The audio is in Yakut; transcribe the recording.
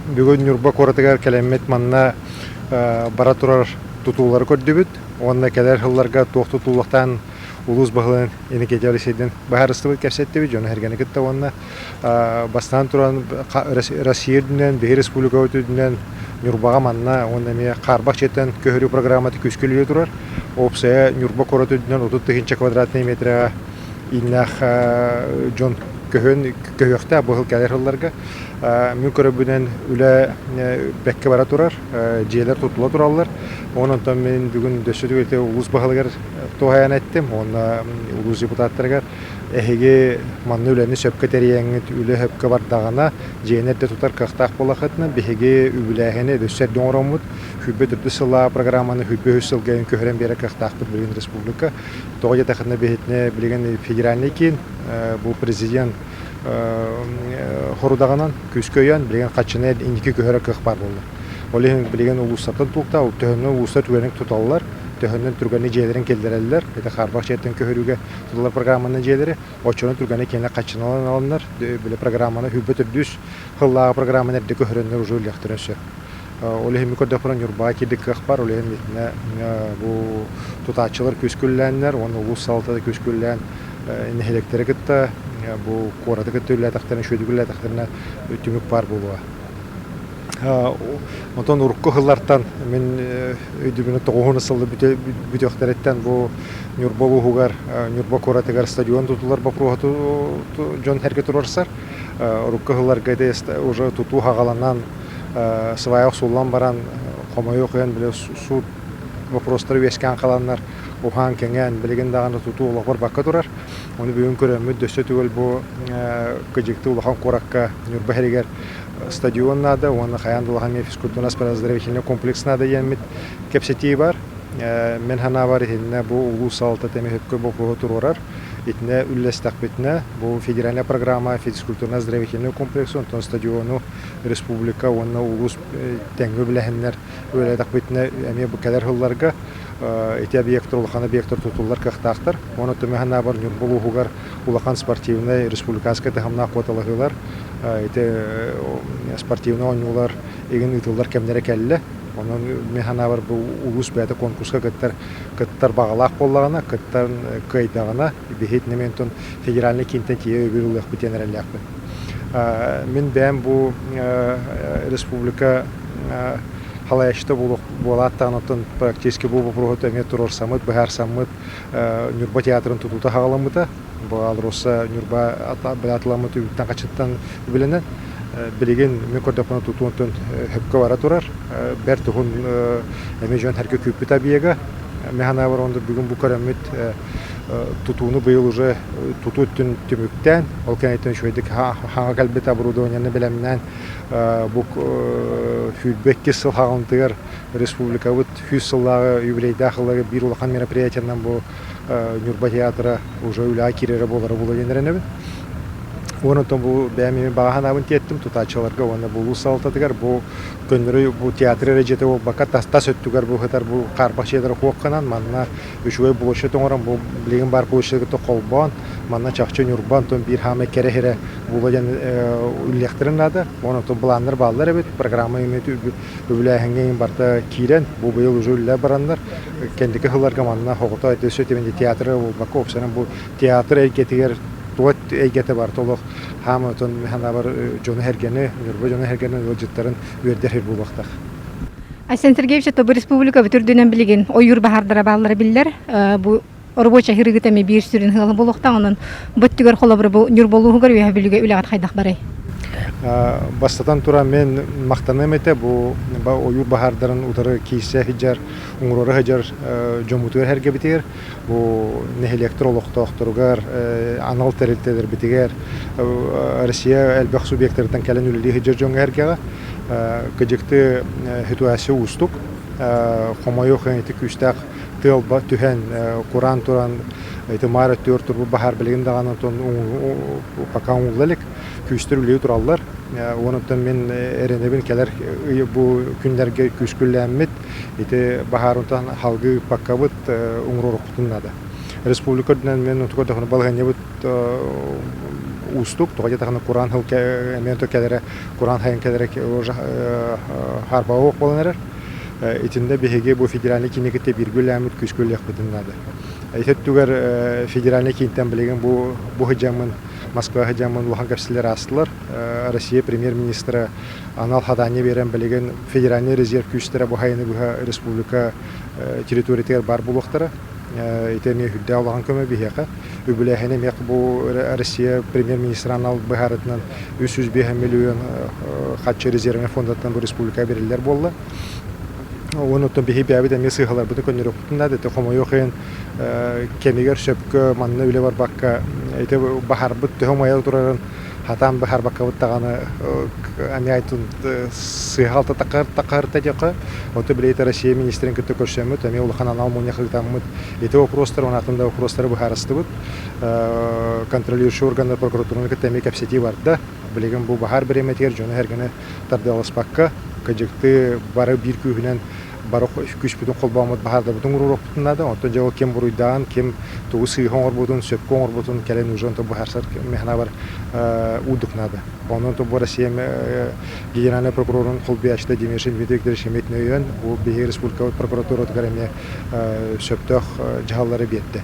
Бүгүн Ньурба куоратыгар кэлэммит манна бара турар тутуулары көрдүбүт уонна кэлэр сылларга туох тутуулуохтаан улуус баһылыгын Иннокентий Алексеевдин быһаарыстыбыт кэпсэттибит дьону сэргэни кытта уонна бастаан туран Россия үрдүнэн, биһи республикабыт үрдүнэн Ньурбаҕа манна уонна эмиэ хаарбах дьиэттэн көһөрүү программата күүскэ үлэлии турар. Уопсайа Ньурба куорат үрдүнэн 30 тыһыынча квадратнай метрэҕэ ииннээх дьон көһөн көһүөхтээх бу сыл кэлэр сылларга. Мин көрөрбүнэн үлэ бэккэ бара турар, дьиэлэр тутулла тураллар. Онон мин бүгүн өссө түгэл улуус баһылыгар туһаайан эттим уонна улуус депутаттарыгар эһиги манна үлэни сөпкө тэрийэҥҥит, үлэ сөпкө бардаҕына, дьиэни эрдэ тутар кыахтаах буоллаххытына, биһиги үбүлээһини өссө эрдэ оҥороммут, 24 сыллаах программаны 23 сылга көһөрөн биэрэр кыахтаахпыт билигин республика. Тоҕо диэтэххинэ, биһитини билигин федеральный киин, бу президент хорудаҕынан күүскэ өйөөн, билигин хаччыны инники көһөрөр кыах баар буолла. Ол иһин билигин улуустартан туохтаах, төһөннөн улуустар түргэнник туталлар, төһөннөн түргэнник дьиэлэрин киллэрэллэр, ити хаарбах дьиэттэн көһөрүүгэ тутуллар программаны дьиэлэри, оччону түргэнник киэнэ хаччыналан аланнар, били программаны сүүрбэ төрдүс сыллааҕы программаны эрдэ көһөрөннөр уже үллэхтэрин сөп. Ол иһин мин көрдөхпүнэ Ньурбаҕа киирдик кыах баар, ол иһин итиннэ бу тутааччылар күүскүллээннэр уонна улуус салалтата күүскүллээн нэһилиэктэри кытта бу куораты кытта үлэлээтэхтэринэ, үчүгэйдик үлэлээтэхтэринэ түмүк баар буолуоҕа. Онтон урукку сыллартан мин өйдүүбүнэн тоҕуһун сылы бүтүөхтэриттэн бу Ньурба улууһугар, Ньурба куоратыгар стадион тутуллар боппуруоһа дьон сэргэ туруорсар. Урукку сылларга ити уже тутуу хаҕаланан, свая охсуллан баран, хомойуох иһин били суут вопростара үөскээн хааланнар, уһаан-кэҥээн, билигин даҕаны тутуу олох барбакка турар. Ону бүгүн көрөммүт өссө төгүл бу кыдьыкты улахан куоракка Ньурба сиригэр стадион наада уонна хайаан да улахан физкультурно-оздоровительный комплекс наада диэммит кэпсэтии бар. Мин санаабар итиннэ бу улуус салалтата эмиэ сөпкө боппуруоһу туруорар. Итиннэ үллэстэхпитинэ бу федеральная программа физкультурно-оздоровительный комплекс, онтон стадиону республика уонна улуус тэҥҥэ үбүлэһиннэр үлэлээтэхпитинэ эмиэ бу кэлэр сылларга ити объектар улахан объектар тутуллар кыахтаахтар. Уонна түмэ санаабар Ньурба улууһугар улахан спортивнай республиканскай таһымнаах куоталаһыылар ити спортивнай оонньуулар игин ыытыллар кэмнэрэ кэллэ. Онон мин санаабар бу улуус бэйэтэ конкурска кыттар кыттар баҕалаах буоллаҕына, кыттан кыайдаҕына биһи итиннэ онтон федеральнай киинтэн тиийэ өйөбүл ылыахпыт диэн эрэллээхпин. Мин бэйэм бу республика халайааччыта буолааттаҕына оттон практически бу боппуруоһу эмиэ туруорсаммыт, быһаарсаммыт Ньурба театрын тутуута саҕаламмыта. Бу АЛРОСА Ньурба быраатыламмыт үбүттэн-хачыттан үбүлэнэн билигин мин көрдөхпүнэ тутуу онтон сөпкө бара турар. Бэрт уһун эмиэ дьон сэргэ күүппүт объега. Мин санаабар онно бүгүн бу көрөммүт тутууну быйыл уже тутуу өттүн түмүктээн, ол кэнниттэн үчүгэйдик хаҥа кэлбит оборудованиены бэлэмнээн бу 22 сыл хаҕылытыгар республикабыт 100 сыллааҕы юбилейдаах ылларга биир улахан мероприятиенан бу Ньурба театра уже үлэҕэ киирэрэ буолара буолуо диэн эрэнэбин. Уонна оттон бу бэйэм эмиэ баҕа санаабын тиэртим тутааччыларга уонна бу улуус салалтатыгар бу көннөрү бу театр эрэ дьиэтэ буолбакка тас өттүгэр бу сытар бу хаарбах дьиэлэри хуокканан манна үчүгэй площадь оҥорон бу билигин баар площадьы кытта холбоон манна чахчы Ньурба онтон биир хаамай кэрэ сирэ буолуо диэн үллэхтэрин наада. Уонна оттон былааннар бааллар эбит программа эмиэ үбүлээһиҥҥэ барыта киирэн бу быйыл уже үлэлэр бараннар кэнники сылларга манна оҕото өссө театры буолбакка уопсайынан бу театр эйгэтигэр туот эйгэтэ барыта олох хаама отон санаабар дьону сэргэни Ньурба дьону сэргэни ыалдьыттарын үөрдэр сир буолуохтаах. Айсен Сергеевич, это республика бүтүрдүнэн билигин ойуур баһаардара бааллара биллэр. Бу рабочий аһырыгыта эми биир сүрүн ыала буолуохтаах. Онон бу өттүгэр холобура бу Ньурба улууһугар Үөһээ Бүлүүгэ үлэҕит хайдах барай? Бастатан туран мен махтаныам этэ бу ойуур баһаардарын утары киирсэ сылдьар, уҥуруора сылдьар дьоммутугар сэргэбитигэр, бу нэһилиэктэр олохтоохторугар, анал тэрилтэлэрбитигэр, Россия элбэх субъектарыттан кэлэн үлэлии сылдьар дьоҥҥо сэргэҕэ кыдьыкты ситуация уустук, хомойуох ити күүстээх тыал түһэн, кураан туран, ити маар өттүгэр турбут баһаар билигин даҕаны онтон пока оҥулла илик, күүстэр үлэлии тураллар. Онон мин эрэнэбин кэлэр бу күннэргэ күүскүллээммит ити баһаар онтон халгыы ыыппаккабыт уҥуруорукпутун наада. Республика үрдүнэн мен отуга даҕаны балаһыанньабыт уустук. Тоҕо диэтэххинэ кураан сыл эмиэ кэлэрэ, кураан сайын кэлэрэ хаарбаҕа буолан эрэр. Итиннэ биһиги бу федеральнай киини кытта бииргэ үлэлээммит күүскэ үлэлиэхпитин наада. Ити өттүгэр федеральнай киинтэн билигин бу бу сыдьаммын Москва сыдьаммын улахан кэпсэлэр аастылар. Россия премьер-министра анал хадание биэрэн билигин федеральный резерв күүстэрэ бу сайыны быһа республика территориятыгар баар буолуохтара. Ити эмиэ үрдээх улахан көмө биһиэхэ. Үбүлээһини эмиэ бу Россия премьер-министра анал быһаарытынан 305 миллион харчы резервнэй фондаттан бу республика бериллэр буолла. Уонна оттон биһи бэйэбит эмиэ сыыһаларбытын көннөрүөхпүтүн наада. Ити хомойуох иһин кэмигэр сөпкө манна үлэ барбакка ити баһарбыт төһө умайа турарын хатаан быһаарбаккабыт даҕаны эмиэ айтын сыыһа-халты таххарта диэххэ. Оттон билигин Россия министрин кытта көрсөммүт, эмиэ улахан анал мунньах ыытаммыт ити вопростар уонна атын да вопростары быһаарыстыбыт. Контролирующий органнар прокуратураны кытта эмиэ кэпсэтии барда. Билигин бу баһаар бириэмэтигэр дьону-сэргэни тардыаласпакка, кыдьыкты бары биир күүһүнэн бары күүспүтүн холбооммут баһаардарбытын уруруохпутун наада. Онтон дьэ ол ким буруйдаан, ким тугу сыыһа оҥорбутун, сөпкө оҥорбутун кэлэн уже онтон быһаарсар механабар уурдук наада. Онон бу Россия генеральный прокурорун холбуйааччыта Дмитрий Дмитрий Викторович эмиэ өйөөн, бу биһиги республикабыт прокуратуратыгар эмиэ сөптөөх дьаһаллары биэрдэ.